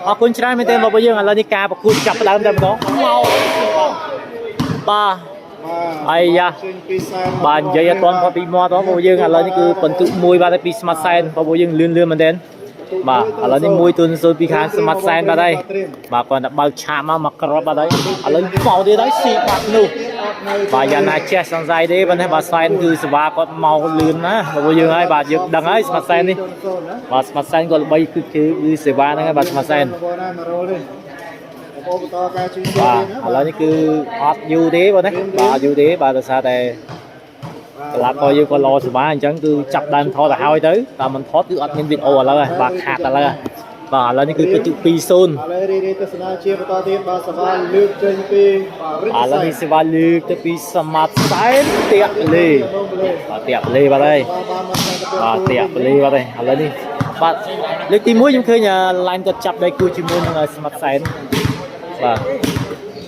អរគុណច្រើនមែនទែនបងប្អូនយើងឥឡូវនេះការប្រកួតចាប់ផ្ដើមតែម្ដងមកបាទ បាទ អាយ៉ា ចេញពីសែន បាទនិយាយអត់ទាន់ផុតពីមាត់បងប្អូនយើងឥឡូវនេះគឺបន្ទុកមួយបាទពីស្មាត់សែនបងប្អូនយើងលឿនលឿនមែនទែនបាទឥឡូវនេះមួយទល់0ពីខាងស្មាត់សែនបាទហើយបាទគាត់តែបើកឆាកមកមកក្របបាទហើយឥឡូវបោទៀតហើយស៊ីបាត់នោះបាទយ៉ាងណាចេះសង្ស័យទេប៉ុន្តែបាទសែនគឺសេវាគាត់មកលឿនណាបងប្អូនយើងហើយបាទយើងដឹងហើយស្មាត់សែននេះបាទស្មាត់សែនគាត់ល្បីគឺគឺគឺសេវាហ្នឹងហើយបាទស្មាត់សែន បងប្អូនណាមករលទេបងប្អូនបន្តការជួយ បាទឥឡូវនេះគឺអត់យូរទេបងណាបាទអត់យូរទេបាទដោយសារតែកីឡាករយើងក៏ល្អសេវាអញ្ចឹងគឺចាប់ដើមថតទៅហើយទៅតាមមិនថតគឺអត់មានវីដេអូឥឡូវហើយបាទខាតឥឡូវហើយបាទឥឡូវនេះគឺពិន្ទុ2-0 ឥឡូវរីរីទស្សនាជាបន្តទៀតបាទសវ៉ាលើកចេញពីបាទរិទ្ធ ឥឡូវនេះសេវាលើកទៅពីសមាត់សែនតាក់លេបាទតាក់លេបាទហើយ បានមក បាទតាក់លេបាទហើយឥឡូវនេះបាទលើកទី1ខ្ញុំឃើញឡាញគាត់ចាប់ដៃគូជាមួយនឹងសមាត់សែនបាទ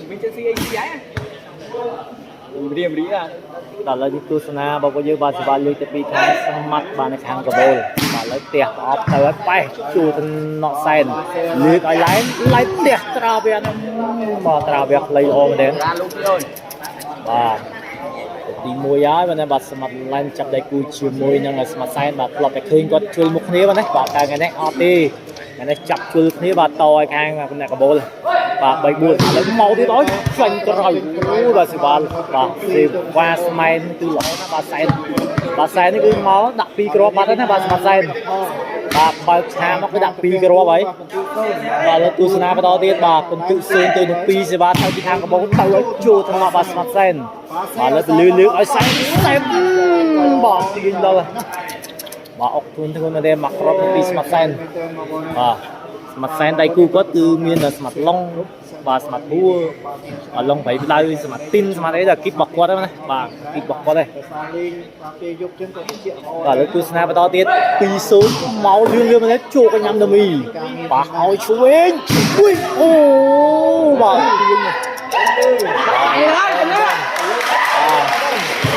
Mình chơi CAC ấy. រៀមរៀម ដល់ឥឡូវនេះទស្សនាបងប្អូនយើងបាទសេវាលើកទៅពីខាងស្មាត់បាទនៅខាងកបូលបាទឥឡូវផ្ទះប្រអប់ទៅហើយប៉េះជួទៅណក់សែនលើកឲ្យឡែនឡែនផ្ទះត្រាវៈហ្នឹងបាទត្រាវៈខ្លីល្អមែនទេ រ៉ាលោកទីអូន បាទទី1ហើយបាទបាទស្មាត់ឡែនចាប់ដៃគូជាមួយនឹងស្មាត់សែនបាទធ្លាប់តែឃើញគាត់ជុលមុខគ្នាបាទណាបាទតែថ្ងៃនេះអត់ទេថ្ងៃនេះចាប់ជុលគ្នាបាទតឲ្យខាងអ្នកកបូលបាទ3 4ឥឡូវមកទៀតហើយចាញ់ក្រោយអូបាទសេវាបាទសេវាស្មែនគឺល្អណាស់បាទសែនបាទសែននេះគឺមកដាក់ពីរគ្រាប់បាត់ហើយណាបាទស្មាត់សែនបាទបើកឆាមកគឺដាក់ពីរគ្រាប់ហើយបាទលើទស្សនាបន្តទៀតបាទពិន្ទុ0ទៅនឹង2សេវាទៅពីខាងកបូលទៅឲ្យចូលថ្នាក់បាទស្មាត់សែនបាទលើទៅលឺលើកឲ្យសែនសែនបាទទាញដល់បាទអុកធ្ងន់ធ្ងរមែនទេមកគ្រាប់ពីស្មាត់សែន បាទស្មាត់សែនដៃគូគាត់គឺមានស្មាត់ឡុងបាទស្មាត់ហួរបាទឡុងប្រៃផ្ដៅស្មាត់ទីនស្មាត់អីដល់គីបរបស់គាត់ហ្នឹងណាបាទគីបរបស់គាត់ហ្នឹង ភាសាលេងតាមពេលយប់ចឹងក៏ជាល្អ បាទលើទស្សនាបន្តទៀត2-0មកលឿនលឿនមែនទេជួកញ៉ាំដមីបាទឲ្យឆ្វេងអុយអូបាទទាញ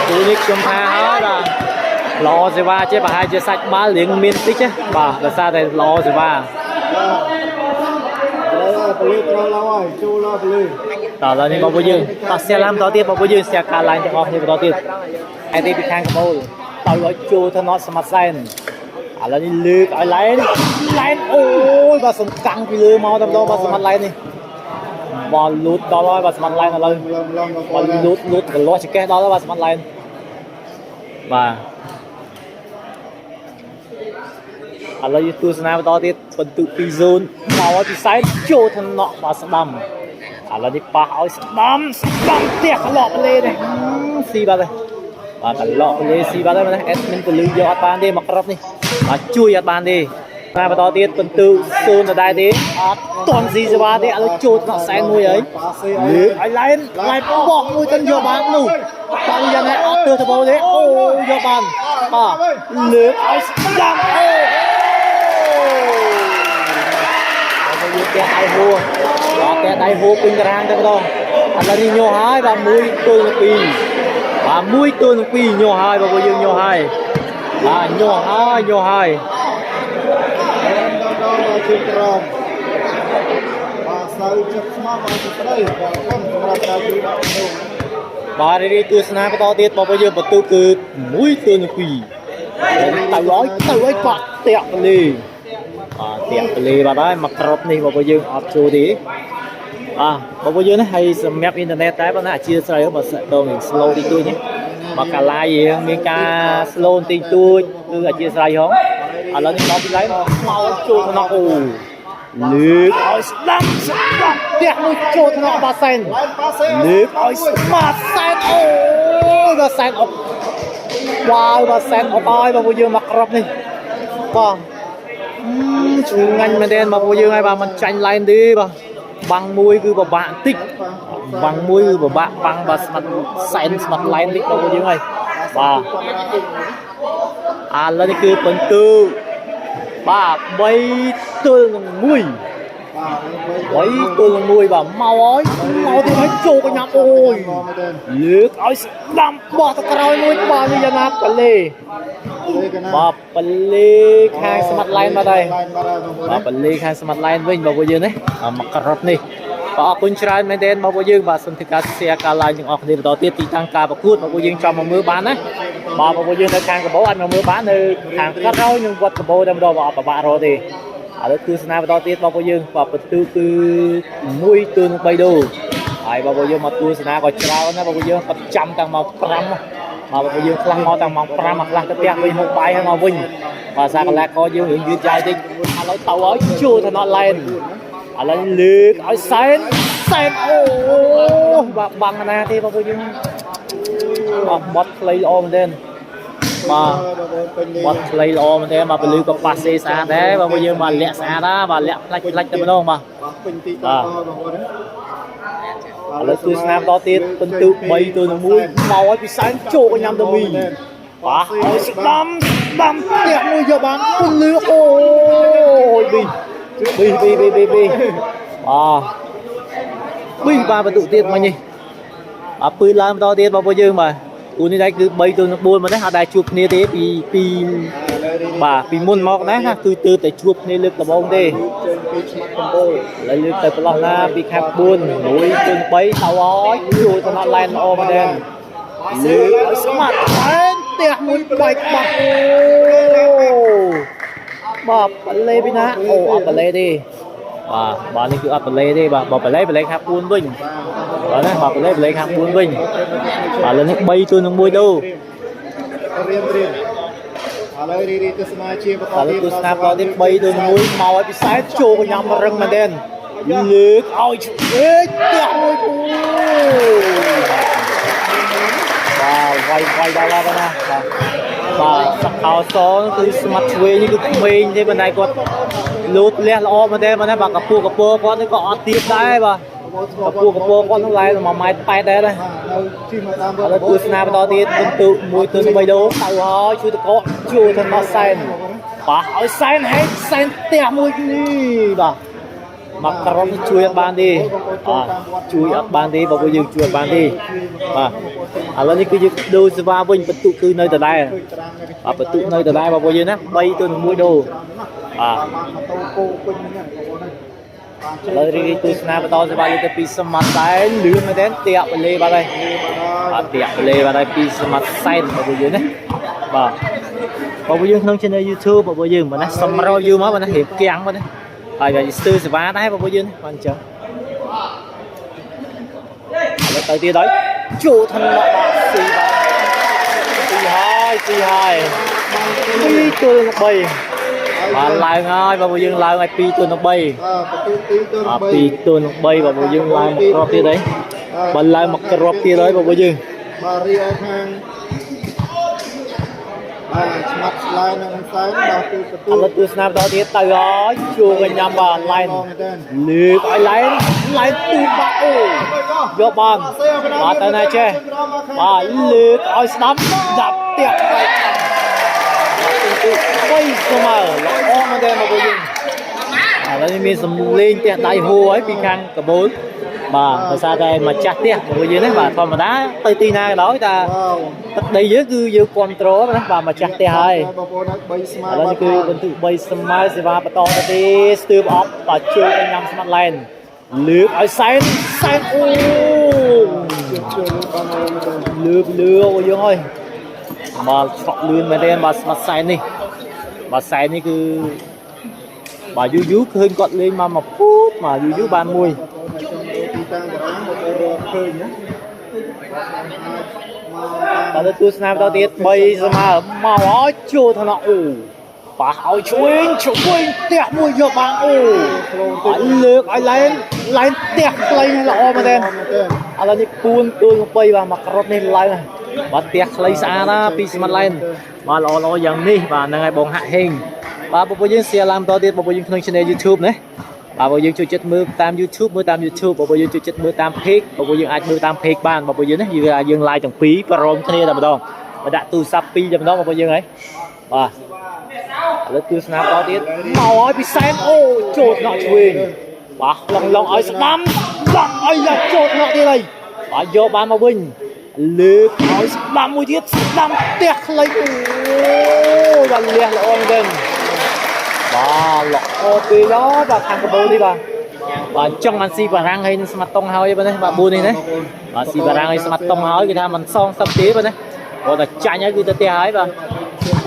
គូនេះខ្ញុំថាហើយបាទល្អសេវាចេះប្រហែលជាសាច់បាល់រៀងមានតិចណាបាទដោយសារតែល្អសេវា បាទពលឺត្រូវឡើយចូលឡើយពលឺ តោះឥឡូវនេះបងប្អូនយើងតោះសៀឡាមបន្តទៀតបងប្អូនយើងសៀការឡើងទាំងអស់គ្នាបន្តទៀតហើយទីពីខាងកបូលទៅឲ្យចូលទៅណត់ស្មាត់សែនឥឡូវនេះលើកឲ្យឡែនឡែនអូយបាទសំកាំងពីលើមកតែម្ដងបាទស្មាត់ឡែននេះបាទលូតដល់ហើយបាទស្មាត់ឡែនឥឡូវ ឡងឡងបងប្អូ បាទ ន លូតលូតកន្លោះចកេះដល់ហើយបាទស្មាត់ឡែនបាទឥឡូវយើងទស្សនាបន្តទៀតបន្ទុ2 0មកឲ្យពីសែនចូលថ្នាក់បាទស្ដាំឥឡូវនេះប៉ះឲ្យស្ដាំស្ដាំផ្ទះកន្លក់ប្លេនេះស៊ីបាត់ហើយបាទកន្លក់ប្លេស៊ីបាត់ហើយណាអេដមីនពលឺយកអត់បានទេមកក្របនេះបាទជួយអត់បានទេតែបន្តទៀតបន្ទុ0ដដែលទេអត់តន់ស៊ីសេវាទេឥឡូវចូលថ្នាក់សែនមួយហើយលើកឲ្យឡែនឡែនបោះមួយទៅយកបាននោះបាល់យ៉ាងណាអត់ទើសទៅបោទេអូយកបានបាទលើកឲ្យស្ដាំអូ បាទយើងផ្ទះដៃហួរបាទផ្ទះដៃហួរពេញតារាងតែម្ដងឥឡូវនេះញោះហើយបាទ1ទល់នឹង2បាទ1ទល់នឹង2ញោះហើយបងប្អូនយើងញោះហើយបាទញោះហើយញោះហើយ ដល់ដល់ដល់ជើងក្រមបាទសៅចិត្តស្មោះបាទស្ដីបាទគុំសម្រាប់ការជួយដល់នោះ បាទរីទស្សនាបន្តទៀតបងប្អូនយើងបន្ទុកគឺ1ទល់នឹង2ទៅឲ្យទៅឲ្យបាក់តាក់ពលីបាទតាក់ពលីបាទហើយមកក្របនេះបងប្អូនយើងអត់ចូលទេបាទបងប្អូនយើងណាហើយសម្រាប់អ៊ីនធឺណិតដែរបងណាអធិស្ឋានបើស្ដង slow តិចតួចនេះបើកាឡាយរៀងមានការ slow បន្តិចតួចគឺអធិស្ឋានហងឥឡូវនេះដល់ពីឡៃមកចូលថ្នាក់អូលើកឲ្យស្ដាំស្ដាំផ្ទះមួយចូលថ្នាក់បាសែន ឡែនប៉ាសេ លើកឲ្យស្មាតសែនអូយបាទសែនអុកវ៉ាវបាទសែនអុកហើយបងប្អូនយើងមកក្របនេះបាទឆ្ងាញ់មែនទែនបងប្អូនយើងហើយបាទមិនចាញ់ឡែនទេបាទបាំងមួយគឺពិបាកបន្តិចបាំងមួយគឺពិបាកបាំងបាទស្មាត់សែនស្មាត់ឡែនតិចបងប្អូនយើងហើយបាទឥឡូវនេះគឺបន្ទូបាទ3ទល់នឹង1 បាទ 3ទល់នឹង1បាទមកហើយមកទៀតហើយចូលកញ្ញាំអូយលើកឲ្យស្ដាំបោះទៅក្រោយមួយបាល់នេះយ៉ាងណាប៉ាលេ លេកណា បាទពលីខាងស្មាត់ឡែនបាត់ហើយ ឡែនបាត់ហើយបងប្អូន បាទពលីខាងស្មាត់ឡែនវិញបងប្អូនយើងណាមកក្របនេះបាទអរគុណច្រើនមែនទែនបងប្អូនយើងបាទសូមធ្វើការ share ការ like ទាំងអស់គ្នាបន្តទៀតទីតាំងការប្រកួតបងប្អូនយើងចង់មកមើលបានណាបាទបងប្អូនយើងនៅខាងកបោអាចមកមើលបាននៅខាងក្រោយនឹងវត្តកបោតែម្ដងបាទអត់ពិបាករកទេឥឡូវទស្សនាបន្តទៀតបងប្អូនយើងបាទបន្ទូគឺ1ទល់នឹង3ដូហើយបងប្អូនយើងមកទស្សនាក៏ច្រើនណាស់បងប្អូនយើងគាត់ចាំតាំងម៉ោង5បាទបងប្អូនយើងខ្លះមកតាំងម៉ោង5មកខ្លះទៅផ្ទះវិញហូបបាយហើយមកវិញបាទសាកលាកយើងរឿងយឺតយ៉ាវតិចឥឡូវទៅឲ្យជួថ្នាក់ឡែនឥឡូវលើកឲ្យសែនសែនអូបាទបាំងណាទេបងប្អូនយើងអស់បត់ខ្លីល្អមែនទែនបាទ បងប្អូនពេញលេ បត់ខ្លីល្អមែនទែនបាទពលឺក៏ប៉ាសេស្អាតដែរបងប្អូនយើងបាទលាក់ស្អាតណាបាទលាក់ផ្លាច់ផ្លាច់តែម្ដងបាទ បាទពេញទីតាំងបងប្អូន ឥឡូវទស្សនាបន្តទៀតពិន្ទុ3ទល់នឹង1មកឲ្យពិសែនចូលកញ្ញាំទៅមីបាទឲ្យស្ដាំស្ដាំផ្ទះមួយយកបានពលឺអូយប៊ីប៊ីប៊ីប៊ីប៊ីប៊ីបាទប៊ីបាទបន្ទុទៀតមិញនេះបាទពឺឡើងបន្តទៀតបងប្អូនយើងបាទគូនេះដែរគឺ3ទល់នឹង4មកនេះអត់ដែរជួបគ្នាទេពីពីបាទពីមុនមកណាគឺទើបតែជួបគ្នាលើកដំបូងទេ ចេញពីឆ្មាត់កំបូល ឥឡូវលើកទៅប្រឡោះណាពីខាង4 1ទល់3ទៅឲ្យជួយទៅណត់ឡែនល្អមែនទែនលើកឲ្យស្មាត់ឡែនផ្ទះមួយបែកបាក់អូបាទបលេពីណាអូអត់បលេទេបាទបាទនេះគឺអត់បលេទេបាទបើបលេបលេខាង4វិញបាទណាបាទបលេបលេខាង4វិញបាទឥឡូវនេះ3ទល់នឹង1ដូ រៀមរៀមឥឡូវរីរីទស្សនាជាបន្ត ឥឡូវទស្សនាបន្តទៀត3ទល់នឹង1មកឲ្យពិសេសចូលកញ្ញាំរឹងមែនទែនលើកឲ្យឆ្វេងផ្ទះមួយគូបាទវាយវាយដល់ហើយបងណាបាទបាទសកោសគឺស្មាត់ឆ្វេងនេះគឺក្មេងទេប៉ុន្តែគាត់លូតលះល្អមែនទេបងណាបាទកពស់កពរគាត់នេះក៏អត់ទៀបដែរបាទកពស់កពរគាត់នឹងឡើង1ម៉ែត្រ8ដែរណា នៅជិះមកតាម ឥឡូវទស្សនាបន្តទៀតពិន្ទុ1ទល់3ដូទៅហើយជួយតកកជួយទៅដល់សែនបាទឲ្យសែនហែកសែនផ្ទះមួយនេះបាទមកក្រុមជួយអត់បានទេបាទជួយអត់បានទេបងប្អូនយើងជួយអត់បានទេបាទឥឡូវនេះគឺយើងដូរសេវាវិញពិន្ទុគឺនៅដដែលបាទពិន្ទុនៅដដែលបងប្អូនយើងណា3ទល់នឹង1ដូបាទ បានម៉ូតូគោពេញហ្នឹងបងប្អូន ឥឡូវរីកទស្សនាបន្តសេវាលើកទៅពីសមត្ថតែលឿនមែនទែនតាក់បលេបាត់ហើយ បាទតាក់បលេបាត់ហើយពីសមត្ថសែនបងប្អូនយើងណាបាទបងប្អូនយើងក្នុង channel YouTube បងប្អូនយើងបាទណាសំរយយូរមកបាទណារៀបគៀងបាទណាហើយបាទស្ទើសេវាដែរបងប្អូនយើងបាទអញ្ចឹងឥឡូវទៅទៀតហើយចូលធនបាទស៊ីបាទស៊ីហើយស៊ីហើយ2ទល់នឹង3បាទឡើងហើយបងប្អូនយើងឡើងឲ្យ2ទល់នឹង3 បាទបន្ទូទីទៅ បាទ2ទល់នឹង3បងប្អូនយើងឡើងមកគ្រាប់ទៀតហើយបើឡើងមកគ្រាប់ទៀតហើយបងប្អូនយើង បាទរីឯខាងបាទឆ្មាត់ឆ្លើយនៅក្នុងសែនបាទគឺបន្ទូ ឥឡូវទស្សនាបន្តទៀតទៅហើយជួកញ្ញាំបាទឡែនលើកឲ្យឡែនឡែនទូបាក់អូយកបានបាទទៅណាចេះបាទលើកឲ្យស្ដាំដាប់ផ្ទះបែកទូបីស្មើល្អមែនទេបងប្អូនយើងឥឡូវនេះមានសំលេងផ្ទះដៃហួរហើយពីខាងកបូលបាទដោយសារតែម្ចាស់ផ្ទះបងប្អូនយើងណាបាទធម្មតាទៅទីណាក៏ដោយតែ វ៉ាវ ទឹកដីយើងគឺយើងគ្រប់គ្រងណាបាទម្ចាស់ផ្ទះហើយ បងប្អូនហើយ3ស្មើ ឥឡូវនេះគឺបន្ទុ3ស្មើសេវាបន្តទៅទេស្ទើបអប់បាទជួយឲ្យញ៉ាំស្មាត់ឡែនលើកឲ្យសែនសែនអូ ជួយបងប្អូន លើកលើអូយើងអើយមកឆក់លឿនមែនទេបាទស្មាត់សែននេះបាទសែននេះគឺបាទយូរយូរឃើញគាត់លេងមកមកពូតបាទយូរយូរបានមួយ បងប្អូនចង់ទៅទីតាំងតារាងបងប្អូនរកឃើញណា បាទទៅទស្សនាបន្តទៀត3ស្មើមកឲ្យចូលថ្នាក់អូប៉ះឲ្យឆ្វេងឆ្វេងផ្ទះមួយយកបានអូឲ្យលើកឲ្យឡែនឡែនផ្ទះខ្លីនេះល្អមែនទេ មែនទេ ឥឡូវនេះពួនទួលនឹង3បាទមកក្របនេះឡើងហើយបាទផ្ទះខ្លីស្អាតណាពីស្មាត់ឡែនបាទល្អល្អយ៉ាងនេះបាទហ្នឹងហើយបងហាក់ហេងបាទបងប្អូនយើង share ឡើងបន្តទៀតបងប្អូនយើងក្នុង channel YouTube ណាបាទបងយើងជួយចិត្តមើលតាម YouTube មើលតាម YouTube បងប្អូនយើងជួយចិត្តមើលតាម page បងប្អូនយើងអាចមើលតាម page បានបងប្អូនយើងណាយើងយើង live ទាំងពីរព្រមគ្នាតែម្ដងបាទដាក់ទូរស័ព្ទពីរតែម្ដងបងប្អូនយើងហើយបាទឥឡូវទស្សនាបន្តទៀតមកឲ្យពីសែនអូចូលថ្នាក់ឆ្វេងបាទឡងឡងឲ្យស្ដាំឡងឲ្យយ៉ាចូលថ្នាក់ទៀតហើយបាទយកបានមកវិញ លើកឲ្យស្ដាំមួយទៀតស្ដាំផ្ទះខ្លីអូយបាទលះល្អមែនទែនបាទល្អពេកដល់បាទខាងកបោនេះបាទបាទអញ្ចឹងបានស៊ីបារាំងហើយនឹងស្មាត់តុងហើយបាទនេះបាទ4នេះណាបាទស៊ីបារាំងហើយស្មាត់តុងហើយគេថាมันសងសឹកទេបាទណាគាត់តែចាញ់ហើយគឺទៅផ្ទះហើយបាទ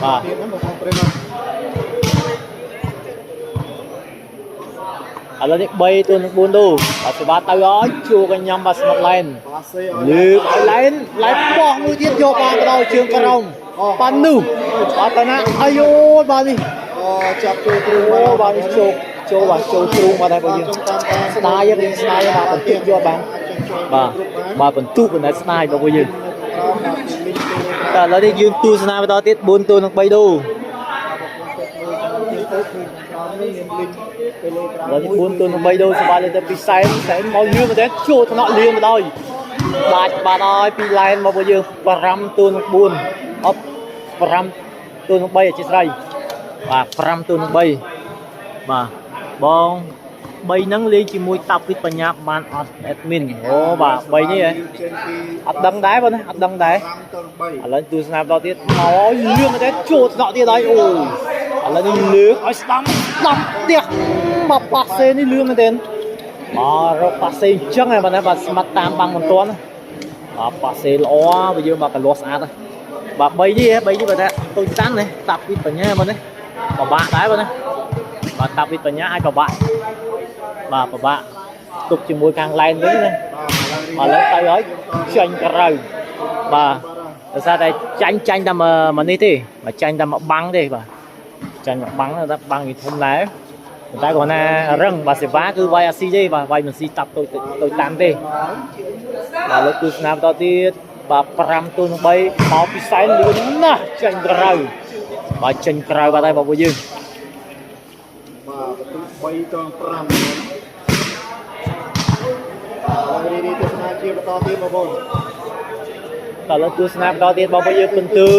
បាទ ទៀតណាបងប្អូនប្រិយមិត្ត ឥឡូវនេះ3ទល់នឹង4ដូបាទសេវាទៅហើយជួកញ៉ាំបាទស្មាត់ឡែន បាសេឲ្យ លើកឲ្យឡែនឡែនបោះមួយទៀតយកបានដល់ជើងក្រោមបាននោះបាទតាណាអាយូបាទនេះ អូចាប់ចូលទ្រូង អូបាទនេះចូលចូលបាទចូលទ្រូងបាទហើយបងយើងស្ដាយយើងស្ដាយបាទបន្ទុកយកបានបាទបាទបន្ទុកបណ្ដាស្ដាយបងយើងតែឥឡូវនេះយើងទស្សនាបន្តទៀត4ទល់នឹង3ដូឥឡូវនេះ4ទល់នឹង3ដូសប្បាយលើទៅពីសែនសែនមកលឿនមែនទេចូលថ្នាក់លឿនមកដល់ដាច់បាត់ហើយពីឡែនមកបងយើង5ទល់នឹង4អប់5ទល់នឹង3អធិស្ឋានបាទ5ទល់នឹង3បាទបង3ហ្នឹងលេងជាមួយតាប់វិបញ្ញាបានអត់ admin អូបាទ3នេះហ៎អត់ដឹងដែរបងណាអត់ដឹងដែរ 5ទៅ3 ឥឡូវទស្សនាបន្តទៀតមកឲ្យលឿនមែនទេចូលថ្នាក់ទៀតហើយអូឥឡូវនេះលើកឲ្យស្ដាំស្ដាំផ្ទះមកប៉ាសេនេះលឿនមែនទេមករកប៉ាសេអញ្ចឹងហើយបាទណាបាទស្មាត់តាមបាំងមិនទាន់ណាបាទប៉ាសេល្អបើយើងបាទកលាស់ស្អាតណាបាទ3នេះហ៎3នេះបាទថាតូចតាន់ណាតាប់ពីបញ្ញាបាទណាពិបាកដែរបាទណាបាទតាប់ពីបញ្ញាអាចពិបាកបាទពិបាកទុកជាមួយខាងឡែនវិញណា បាទ ឥឡូវទៅហើយចាញ់ក្រៅបាទដោយសារតែចាញ់ចាញ់តែមកនេះទេមកចាញ់តែមកបាំងទេបាទចាញ់មកបាំងតែបាំងវាធំដែរប៉ុន្តែគាត់ណារឹងបាទសេវាគឺវាយអាស៊ីទេបាទវាយមិនស៊ីតាប់តូចតូចតាមទេបាទលើកទស្សនាបន្តទៀតបាទ5ទល់នឹង3មកពីសែនលឿនណាស់ចាញ់ក្រៅបាទចាញ់ក្រៅបាទហើយបងប្អូនយើង បាទបន្ទុក3ទៅ5ហើយរីរីទស្សនាជាបន្តទៀតបងប្អូន តើលើកទស្សនាបន្តទៀតបងប្អូនយើងពិន្ទុ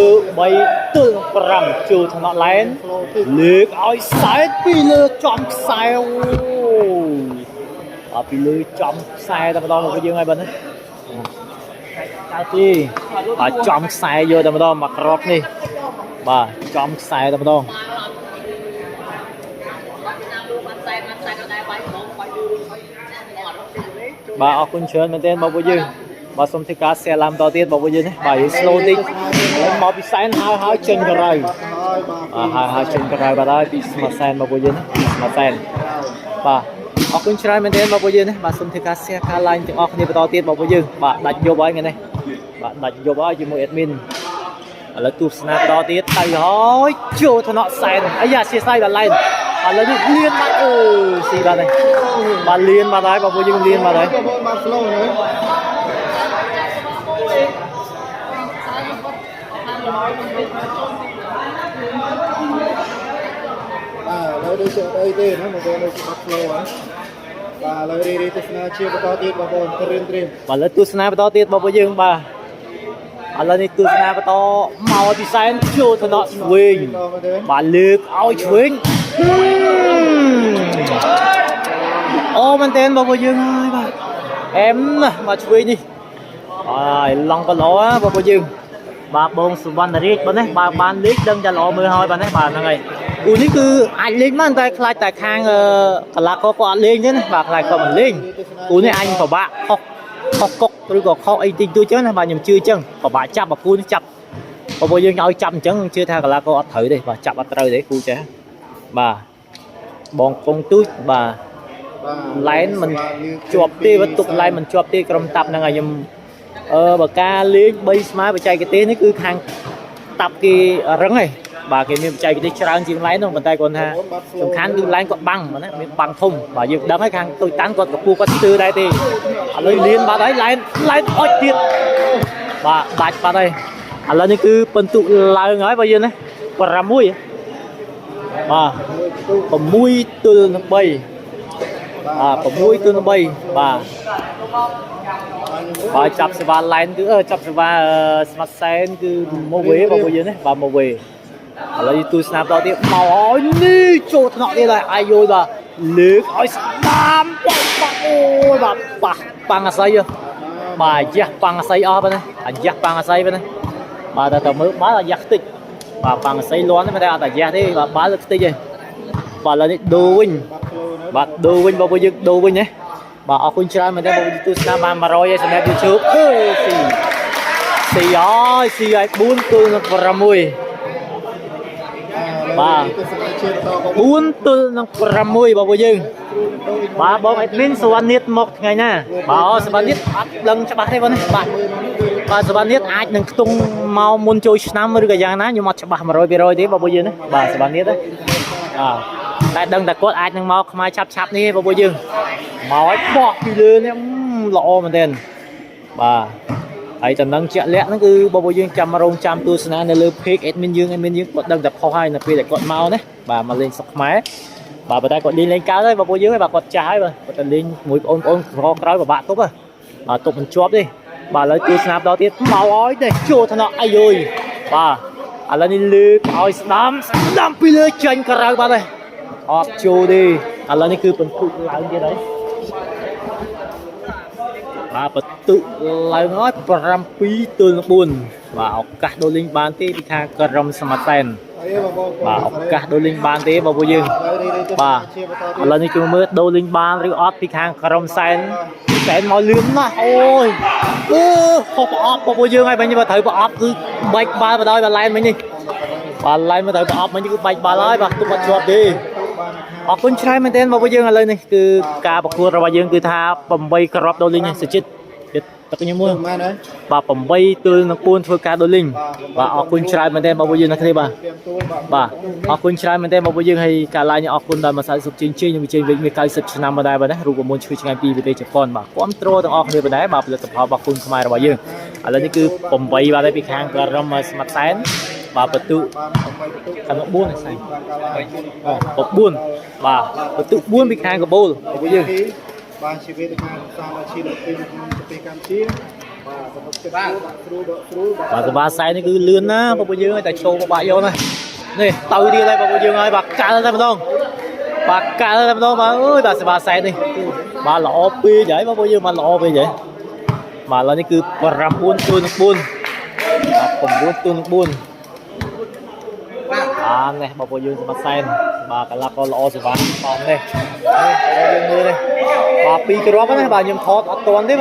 3ទល់នឹង5ជួថ្នាក់ឡែន flow ទី លើកឲ្យសែតពីលើចំខ្សែអូយអត់ពីលើចំខ្សែតែម្ដងមកយើងហើយបាទណាតើទីបាទចំខ្សែយកតែម្ដងមកក្របនេះបាទចំខ្សែតែម្ដងបាទអរគុណច្រើនមែនទែនបងប្អូនយើងបាទសូមធ្វើការ share ឡើងបន្តទៀតបងប្អូនយើងណាបាទយើង slow តិចឥឡូវមកពីសែនហើយហើយចេញក្រៅ បាទហើយបាទ អើហើយហើយចេញក្រៅបាត់ហើយពីស្មាសែនមកពួកយើងណាពីស្មាសែនបាទអរគុណច្រើនមែនទែនមកពួកយើងណាបាទសូមធ្វើការ share ការ line ទាំងអស់គ្នាបន្តទៀតមកពួកយើងបាទដាច់យប់ហើយថ្ងៃនេះបាទដាច់យប់ហើយជាមួយ admin ឥឡូវទស្សនាបន្តទៀតទៅហើយចូលថ្នាក់សែនអាយ៉ាសៀសៃបាទ line ឥឡូវនេះលៀនបាត់អូស៊ីបាត់ហើយបាទលៀនបាត់ហើយបងប្អូនយើងលៀនបាត់ហើយ បងប្អូនបាទ flow ណាបាទឥឡូវដូចជាអត់អីទេណាបងប្អូនដូចជាបាត់ flow ហើយបាទឥឡូវរីរីទស្សនាជាបន្តទៀតបងប្អូនត្រៀមត្រៀម បាទឥឡូវទស្សនាបន្តទៀតបងប្អូនយើងបាទឥឡូវនេះទស្សនាបន្តមកពីសែនចូលថ្នាក់ឆ្វេង ដល់មកទេ បាទលើកឲ្យឆ្វេងអូមែនតើបងប្អូនយើងហើយបាទអែមណាស់បាទឆ្វេងនេះហើយឡង់ក៏ល្អណាបងប្អូនយើងបាទបងសុវណ្ណរាជបងនេះបើបានលេខដឹងតែល្អមើលហើយបាទនេះបាទហ្នឹងហើយគូនេះគឺអាចលេងបានតែខ្លាចតែខាងកីឡាករគាត់អត់លេងទេណាបាទខ្លាចគាត់មិនលេងគូនេះអញពិបាកខុសខុសកុកឬក៏ខុសអីតិចតួចចឹងណាបាទខ្ញុំជឿចឹងពិបាកចាប់បើគូនេះចាប់ បងប្អូនយើងឲ្យចាប់អញ្ចឹងជឿថាកីឡាករអត់ត្រូវទេបាទចាប់អត់ត្រូវទេគូចេះបាទបងកងទូចបាទ បាទ ឡែនមិនជាប់ទេវត្ថុឡែនមិនជាប់ទេក្រុមតាប់ហ្នឹងហើយខ្ញុំអឺបើការលេង3ស្មើបច្ចេកទេសនេះគឺខាងតាប់គេរឹងហើយបាទគេមានបច្ចេកទេសច្រើនជាងឡែនហ្នឹងប៉ុន្តែគាត់ថាសំខាន់គឺឡែនគាត់បាំងណាមានបាំងធំបាទយើងដឹងហើយខាងទូចតាន់គាត់កពស់គាត់ស្ទើរដែរទេឥឡូវលៀនបាត់ហើយឡែនឡែនអុចទៀតបាទដាច់បាត់ហើយឥឡូវនេះគឺពិន្ទុឡើងហើយបើយើងណា6បាទ6ទល់នឹង3បាទ6ទល់នឹង3បាទបាទចាប់សេវាឡែនគឺចាប់សេវាស្មាត់សែនគឺមកវេបងប្អូនយើងណាបាទមកវេឥឡូវទូស្នាមតទៀតមកឲ្យនេះចូលថ្នាក់ទៀតហើយអាយយបាទលើកឲ្យស្ដាមបាក់អូយបាទប៉ះប៉ាំងអាស័យ បាទអាយ៉ាស់ប៉ាំងអស័យអស់បាទណាអាយ៉ាស់ប៉ាំងអស័យបាទណាបាទតែតើមើលបាល់អាយ៉ាស់ខ្ទេចបាទប៉ាំងអស័យលន់ទេតែអត់អាយ៉ាស់ទេបាទបាល់ខ្ទេចទេបាទឥឡូវនេះដូរវិញ បាត់ flow នៅ បាទដូរវិញបងប្អូនយើងដូរវិញណាបាទអរគុណច្រើនមែនទែនបងប្អូនទស្សនាបាន100ហើយសម្រាប់ YouTube អឺស៊ីស៊ីអើយស៊ីឲ្យ4ទល់នឹង6 បាទ ទស្សនាជាបន្តបងប្អូន 4ទល់នឹង6បងប្អូនយើងបាទបង admin សវណ្ណនីតមកថ្ងៃណាបាទអូសវណ្ណនីតអត់ដឹងច្បាស់ទេបងណាបាទបាទសវណ្ណនីតអាចនឹងខ្ទង់មកមុនចូលឆ្នាំឬក៏យ៉ាងណាខ្ញុំអត់ច្បាស់100%ទេបងប្អូនយើងណាបាទសវណ្ណនីតណាបាទតែដឹងតែគាត់អាចនឹងមកខ្មែរឆាប់ឆាប់នេះបងប្អូនយើងមកឲ្យបោះពីលើនេះល្អមែនទែនបាទហើយតំណឹងជាក់លាក់ហ្នឹងគឺបងប្អូនយើងចាំរងចាំទស្សនានៅលើ page admin យើង admin យើងគាត់ដឹងតែផុសហើយនៅពេលដែលគាត់មកណាបាទមកលេងស្រុកខ្មែរបាទប៉ុន្តែគាត់លេងលេងកើតហើយបងប្អូនយើងហើយបាទគាត់ចាស់ហើយបាទគាត់ទៅលេងមួយបងប្អូនក្រក្រោយពិបាកទប់ហ៎បាទទប់មិនជាប់ទេបាទឥឡូវទស្សនាបន្តទៀតមកឲ្យទេចូលថ្នាក់អាយយបាទឥឡូវនេះលើកឲ្យស្ដាំស្ដាំពីលើចេញក្រៅបាត់ហើយអត់ចូលទេឥឡូវនេះគឺពិន្ទុឡើងទៀតហើយបាទបន្ទុឡើងហើយ7ទល់នឹង4បាទឱកាសដូរលេងបានទេពីខាងក្រុមសមត្ថសែន ហើយបងប្អូន បាទឱកាសដូរលេងបានទេបងប្អូនយើង ឥឡូវរីរីទស្ស បាទ នាជាបន្ត ឥឡូវនេះគឺមើលដូរលេងបានឬអត់ពីខាងក្រុមសែនសែនមកលឿនណាស់អូយអឺខុសប្រអប់បងប្អូនយើងហើយបាញ់បើត្រូវប្រអប់គឺបែកបាល់បណ្ដោយបាឡែនមិញនេះបាឡែនមកត្រូវប្រអប់មិញគឺបែកបាល់ហើយបាទទុកអត់ជាប់ទេ បានខាង អរគុណច្រើនមែនទែនបងប្អូនយើងឥឡូវនេះគឺការប្រកួតរបស់យើងគឺថា8គ្រាប់ដូរលេងសុចិត្តទឹកខ្ញុំមួយ មែនហើយ បាទ8ទល់នឹង4ធ្វើការដូរលេងបាទអរគុណច្រើនមែនទែនបងប្អូនយើងណាគ្នាបាទ ព្រាមទួលបាទ បាទអរគុណច្រើនមែនទែនបងប្អូនយើងហើយការឡាយនេះអរគុណដល់ម្សៅស៊ុបជេងជេងនិងវិជ័យវិញមាន90ឆ្នាំមកដែរបាទណារូបមន្តឈ្ងុយឆ្ងាញ់ពីប្រទេសជប៉ុនបាទគាំទ្រទាំងអស់គ្នាបាទដែរបាទផលិតផលរបស់គុណខ្មែររបស់យើងឥឡូវនេះគឺ8បាទហើយពីខាងក្រុមស្មាត់សែនបាទបន្ទុ បាន8បន្ទុក ខាង4សែន បានកាឡា 9បាទបន្ទុ4ពីខាងកបូលបងប្អូនយើង បានជីវិតខាងសាលាឈីលពីក្នុងប្រទេសកម្ពុជាបាទសំបុកចិត្តបាទស្រួលបាទស្រួលបាទ បាទសបាសែននេះគឺលឿនណាស់បងប្អូនយើងតែចូលបបាក់យកណានេះទៅទៀតហើយបងប្អូនយើងហើយបាទកាល់តែម្ដងបាទកាល់តែម្ដងបាទអើយបាទសបាសែននេះបាទល្អពេកហើយបងប្អូនយើងបាទល្អពេកហើយបាទឥឡូវនេះគឺ9ទល់នឹង4បាទ9ទល់នឹង4បាទនេះបងប្អូនយើងសបាសែនបាទកន្លះក៏ល្អសេវាបាទនេះនេះយើងមើលនេះបាទពីរគ្រាប់ណាបាទខ្ញុំថតអត់ទាន់ទេ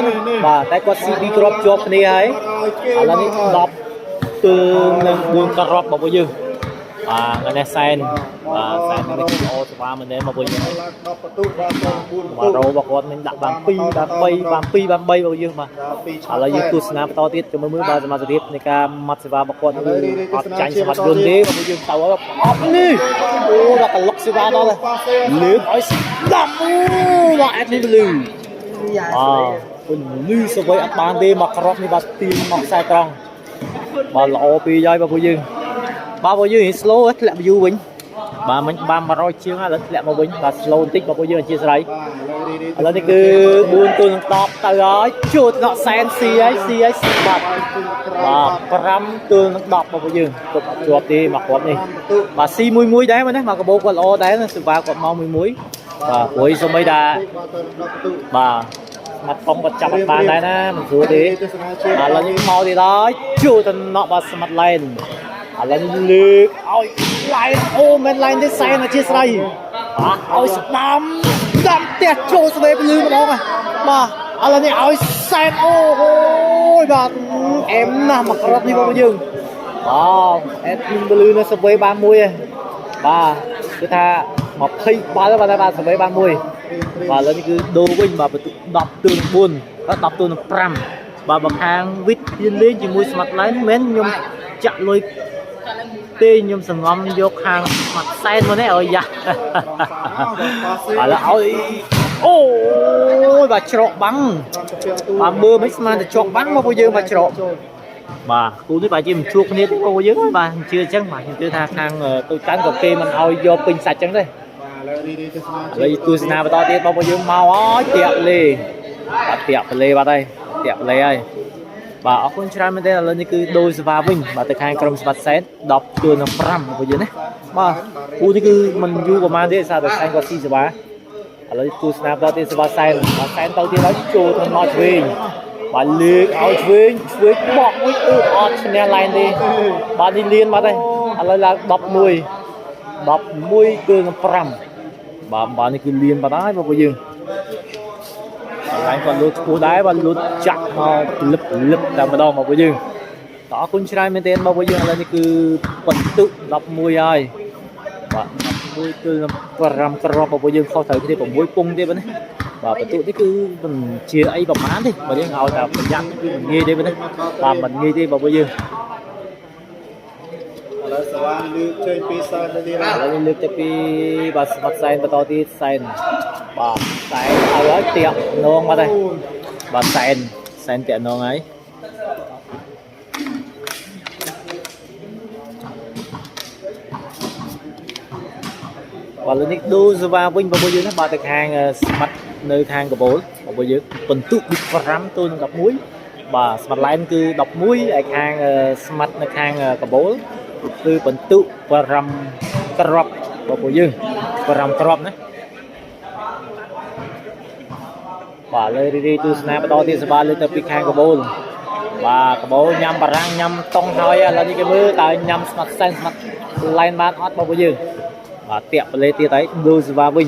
បាទតែគាត់ស៊ីពីរគ្រាប់ជាប់គ្នាហើយ ឥឡូវនេះ10ទល់នឹង4គ្រាប់បងប្អូនយើងបាទថ្ងៃនេះសែនបាទសែននេះគឺល្អស្វាមែនទេបងប្អូនយើង ឡើង10បន្ទុកបាទ4បន្ទុ បាទរោរបស់គាត់នឹងដាក់បាន2បាន3បាន2បាន3បងប្អូនយើងបាទ បាទ2 ឥឡូវយើងទស្សនាបន្តទៀតចាំមើលមើលបាទសមាជិកភាពនៃការម៉ាត់សេវារបស់គាត់គឺអត់ចាញ់សមត្ថជនទេបងប្អូនយើងទៅហើយអត់នេះអូដល់កលុកសេវាដល់លើកឲ្យស្ដាប់អូបាទអេតនេះលឺអើលឺសវ័យអត់បានទេមកក្របនេះបាទទាញមកខ្សែត្រង់បាទល្អពេកហើយបងប្អូនយើងបាទបងប្អូនយើង slow ធ្លាក់ view វិញបាទមិញបាន100ជាងហើយឥឡូវធ្លាក់មកវិញបាទ slow បន្តិចបងប្អូនយើងអធិស្ឋាន បាទ ឥឡូវនេះគឺ4ទល់នឹង10ទៅហើយជួថ្នាក់សែនស៊ីហើយស៊ីហើយបាត់បាទ5ទល់នឹង10បងប្អូនយើងគប់អត់ជាប់ទេមកគ្រាប់នេះបាទស៊ីមួយមួយដែរណាមកកបោគាត់ល្អដែរណាសេវាគាត់មកមួយមួយបាទព្រួយសូម្បីតា បាទទៅ10បន្ទុក បាទស្មាត់កុងគាត់ចាប់អត់បានដែរណាមិនស្រួលទេ ទស្សនាជា បាទឥឡូវនេះមកទៀតហើយជួតំណក់បាទស្មាត់ឡែនឥឡូវនេះលើកឲ្យឡែនអូមិនឡែនទេសែនអធិស្ឋានបាទឲ្យស្ដាំស្ដាំផ្ទះចូលស្វេពលឺម្ដងហ៎បាទឥឡូវនេះឲ្យសែនអូហូយបាទអែមណាស់មកគ្រាប់នេះបងប្អូនយើងបាទអែមពលឺនៅស្វេបានមួយហ៎បាទគឺថា20បាល់បាទបាទស្វេបានមួយ បាទឥឡូវនេះគឺដូរវិញបាទបន្ទុក10ទល់នឹង4បាទ10ទល់នឹង5បាទបើខាងវិទ្យាលេងជាមួយ Smart Line មិនមែនខ្ញុំចាក់លុយទេខ្ញុំសង្ងំយកខាង Smart សែនមកនេះឲ្យយ៉ា ឥឡូវឲ្យអូយបាទច្រកបាំងបាទមើលមិនស្មានតែច្រកបាំងមកពួកយើងបាទច្រកបាទគូនេះបាទជាមិនជួបគ្នាទេពួកយើងបាទមិនជឿអញ្ចឹងបាទខ្ញុំជឿថាខាងទូតាន់ក៏គេមិនឲ្យយកពេញសាច់អញ្ចឹងទេ បាទឥឡូវរីរីទស្សនា ឥឡូវទស្សនាបន្តទៀតបងប្អូនយើងមកហើយតាក់លេបាទតាក់ប្លេបាត់ហើយតាក់ប្លេហើយបាទអរគុណច្រើនមែនទែនឥឡូវនេះគឺដូរសេវាវិញបាទទៅខាងក្រុមស្បាត់សែន10ទល់នឹង5បងប្អូនយើងណាបាទគូនេះគឺមិនយូរប្រហែលទេសារតែសែនគាត់ស៊ីសេវាឥឡូវទស្សនាបន្តទៀតសេវាសែនបាទសែនទៅទៀតហើយចូលទៅមកឆ្វេង បាទលើកឲ្យឆ្វេងឆ្វេងបោះមួយអឺអត់ឈ្នះឡែនទេបាទនេះលៀនបាត់ហើយឥឡូវឡើង11 11គឺនឹង5បាទបាទនេះគឺលៀនបាត់ហើយបងប្អូនយើងឡែនគាត់លូតខ្ពស់ដែរបាទលូតចាក់មកលឹបលឹបតែម្ដងបងប្អូនយើងតអរគុណច្រើនមែនទែនបងប្អូនយើងឥឡូវនេះគឺបន្ទុក11ហើយបាទ11គឺនឹង5គ្រាប់បងប្អូនយើងខុសត្រូវគ្នា6ពងទេបាទណាបាទបន្ទុកនេះគឺមិនជាអីប្រហែលទេបើយើងឲ្យតែប្រយ័ត្នគឺមិនងាយទេបាទណាបាទមិនងាយទេបងប្អូនយើង ឥឡូវសវណ្ណលើកចេញពីសែនទៅទៀត ឥឡូវនេះលើកទៅពីបាទស្មាត់សែនបន្តទៀតសែនបាទសែនឲ្យហើយតាក់នងបាត់ហើយបាទសែនសែនតាក់នងហើយបាទលើនេះដូរសេវាវិញបងប្អូនយើងណាបាទទៅខាងស្មាត់នៅខាងកបូលបងប្អូនយើងបន្ទុកពី5ទល់នឹង11បាទស្មាត់ឡែនគឺ11ឯខាងស្មាត់នៅខាងកបូលគឺបន្ទុក5គ្រាប់បងប្អូនយើង5គ្រាប់ណាបាទលើរីរីទស្សនាបន្តទៀតសបាលើកទៅពីខាងកបូលបាទកបូលញ៉ាំបារាំងញ៉ាំតុងហើយឥឡូវនេះគេមើលតើញ៉ាំស្មាត់សែនស្មាត់ឡែនបានអត់បងប្អូនយើងបាទតាក់ប្លេទៀតហើយដូរសេវាវិញ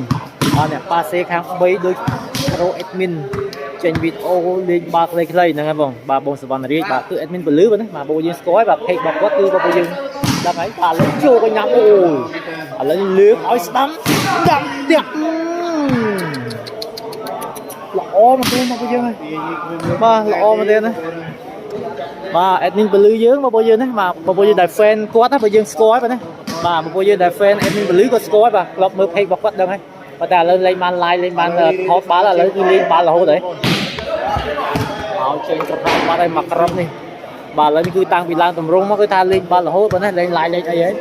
អត់អ្នកប៉ាសេខាង3ដូច Pro Admin ចេញវីដេអូលេងបាល់ខ្លីៗហ្នឹងហើយបងបាទបងសវណ្ណរាជបាទគឺ admin ពលឺបាទណាបាទបងយើងស្គាល់ហើយបាទ page របស់គាត់គឺបងយើងដឹងហើយបាទលើចូលក៏ញ៉ាំអូយឥឡូវលើកឲ្យស្ដាំដាំតាក់ល្អមកទេមកយើងហើយបាទល្អមែនទេណាបាទ admin ពលឺយើងបងប្អូនយើងណាបាទបងប្អូនយើងដែល fan គាត់ណាបើយើងស្គាល់ហើយបាទណាបាទបងប្អូនយើងដែល fan admin ពលឺគាត់ស្គាល់ហើយបាទធ្លាប់មើល page របស់គាត់ដឹងហើយប៉ុន្តែឥឡូវលេងបាន live លេងបានថតបាល់ឥឡូវគឺលេងបាល់រហូតហើយឲ្យចេញក្រហមបាត់ហើយមកក្រុមនេះបាទឥឡូវនេះគឺតាំងពីឡើងតម្រង់មកគឺថាលេងបាល់រហូតបាទណាលេង live លេងអីហើយ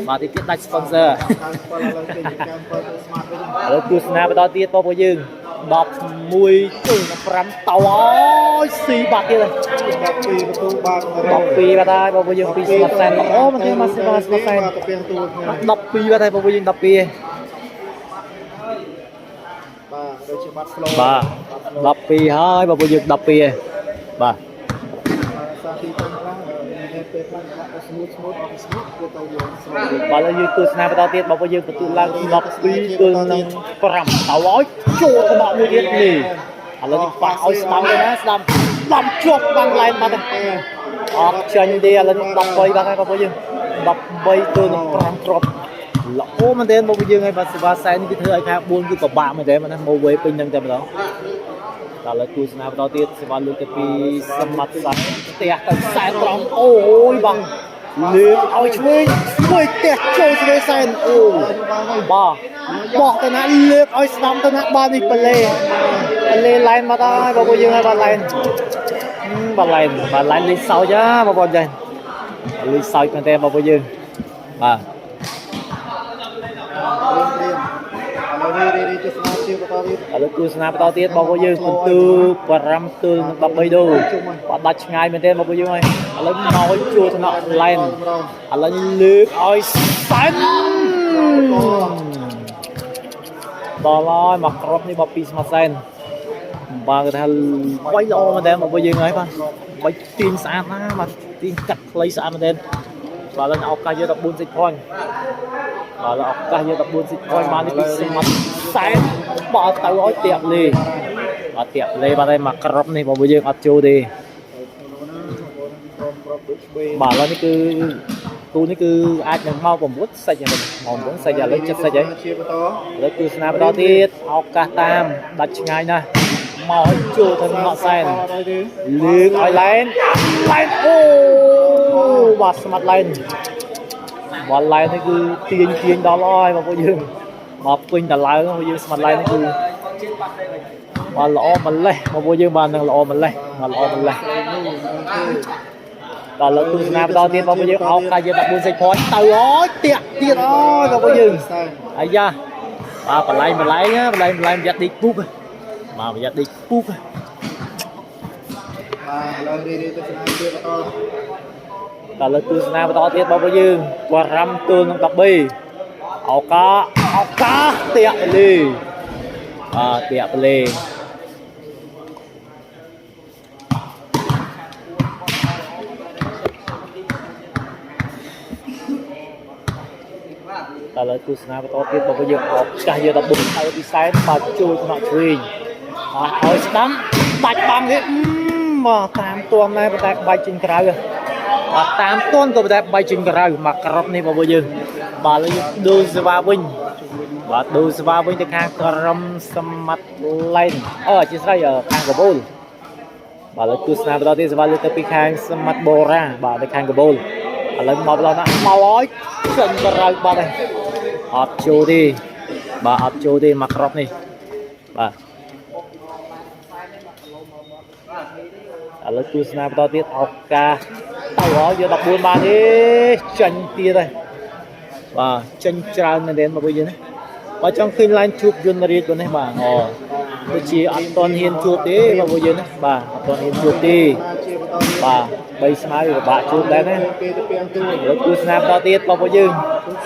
បាទទីទៀតដាច់ sponsor ខាង7ឥឡូវចេញពីកម្ម7ទៅស្មាតវិញ ឥឡូវទស្សនាបន្តទៀតបងប្អូនយើង11ទល់នឹង5តោអើយស៊ីបាត់ទៀតហើយ 12បន្ទូបាក់ 12បាត់ហើយបងប្អូនយើងពីស្មាត់សែនល្អមែនទេមកស្មាត់សែន បាទទៅពីទូគ្នា 12បាត់ហើយបងប្អូនយើង12ឯង បាទដូចជាបាត់ flow បាទ12ហើយបងប្អូនយើង12ឯងបាទ សាទីតាំងខ្លះមានពេលខ្លះដាក់ smooth smooth អត់ smooth គឺទៅយើងស្រួល បាទឥឡូវយើងទស្សនាបន្តទៀតបងប្អូនយើងបន្ទុកឡើង12ទល់នឹង5តោឲ្យចូលក្បកមួយទៀតនេះឥឡូវនេះប៉ះឲ្យស្ដាំទៅណាស្ដាំស្ដាំជាប់បាំងឡែនបាត់ហើយអត់ចាញ់ទេឥឡូវនេះ13បាត់ហើយបងប្អូនយើង13ទល់នឹង5គ្រាប់ល្អមែនទែនបងប្អូនយើងហើយបាទសេវាសែននេះគឺធ្វើឲ្យខាង4គឺពិបាកមែនទែនណាមកវេពេញនឹងតែម្ដងតើឥឡូវទស្សនាបន្តទៀតសេវាលើកទៅពីសមត្ថស័ក្តិផ្ទះទៅខ្សែត្រង់អូយបងលើកឲ្យឆ្វេងឆ្វេងផ្ទះចូលឆ្វេងសែនអូបាទបោះទៅណាលើកឲ្យស្ដាំទៅណាបាទនេះប្លេប្លេឡែនមកហើយបងប្អូនយើងហើយបាទឡែនបាទឡែនបាទឡែនលេងសើចហ៎បងប្អូនចាលេងសើចមែនទេបងប្អូនយើងបាទ ព្រៀមព្រៀមឥឡូវនេះរីទស្សនាជាបន្តទៀត ឥឡូវទស្សនាបន្តទៀតបងប្អូនយើងពិន្ទុ5ទល់នឹង13ដូបាទដាច់ឆ្ងាយមែនទេបងប្អូនយើងហើយឥឡូវមកឲ្យជួថ្នាក់ឡែនឥឡូវនេះលើកឲ្យសែនដល់ហើយមកគ្រាប់នេះបពីស្មាត់សែនបាទគេថាវាយល្អមែនទេបងប្អូនយើងហើយបាទវាយទាញស្អាតណាស់បាទទាញកាត់ខ្លីស្អាតមែនទេបាទឥឡូវឱកាសយក14សិច point បាទឥឡូវឱកាសយក14សិច point បាននេះពីស្មាត់សែនបាទទៅឲ្យតាក់លេបាទតាក់លេបាទហើយមកគ្រាប់នេះបងប្អូនយើងអត់ចូលទេ ក្រុមប្របដូចឆ្វេង បាទឥឡូវនេះគឺគូនេះគឺអាចនឹងមក9សាច់ហ្នឹងមក9សាច់ឥឡូវចិត្តសាច់ហើយ ជាបន្ត ឥឡូវទស្សនាបន្តទៀតឱកាសតាមដាច់ឆ្ងាយណាស់មកឲ្យចូលទៅណក់សែនលើកឲ្យឡែនឡែនអូបាទស្មាត់ឡែនបាល់ឡែននេះគឺទាញទាញដល់ហើយបងប្អូនយើងមកពេញតឡើងបងប្អូនយើងស្មាត់ឡែននេះគឺបាទល្អម្លេះបងប្អូនយើងបាទនឹងល្អម្លេះបាទល្អម្លេះ ដល់លើទស្សនាបន្តទៀតបងប្អូនយើងអោកាយើង14សេចផនទៅអើយតាក់ទៀតអើយបងប្អូនយើងអាយ៉ាបាទបលែងបលែងបលែងបលែងប្រយ័ត្នដេកពុកបាទប្រយ័ត្នដេកពុក បាទឥឡូវរីរីទស្សនាជាបន្ត ដល់លើទស្សនាបន្តទៀតបងប្អូនយើង5ទល់នឹង13ឱកាឱកាតាក់លេបាទតាក់លេ ទស្សនាបន្តទៀតបងប្អូនយើងអោកាសយក14ទៅពីសែនបាទចូលថ្នាក់ឆ្វេងបាទឲ្យស្ដាំដាច់បាំងទៀតមកតាមទួមដែរប៉ុន្តែបាច់ចេញក្រៅបាទតាមទួនក៏ប៉ុន្តែបាច់ចេញក្រៅមកក្របនេះបងប្អូនយើងបាទឥឡូវយើងដូរសេវាវិញបាទដូរសេវាវិញទៅខាងក្រុមសមត្ថឡែនអូអធិស្ឋានខាងកបូលបាទឥឡូវទស្សនាបន្តទៀតសេវាលើកទៅពីខាងសមត្ថបូរ៉ាបាទទៅខាងកបូលឥឡូវមកដល់ណាមកហើយចេញក្រៅបាត់ហើយអត់ចូលទេបាទអត់ចូលទេមកក្របនេះបាទឥឡូវទស្សនាបន្តទៀតឱកាសទៅហើយយក14បានទេចេញទៀតហើយបាទចេញច្រើនមែនទេមកវិញណាបើចង់ឃើញឡានជួបយន្តរាជប៉ុណ្ណេះបាទអូដូចជាអត់តន់ហ៊ានជួបទេបងប្អូនយើងណាបាទអត់តន់ហ៊ានជួបទេ ជាបន្តទៀត បាទបីស្មៅពិបាកជួបដែរណា គេទៅពាំងទូ ឥឡូវទស្សនាបន្តទៀតបងប្អូនយើង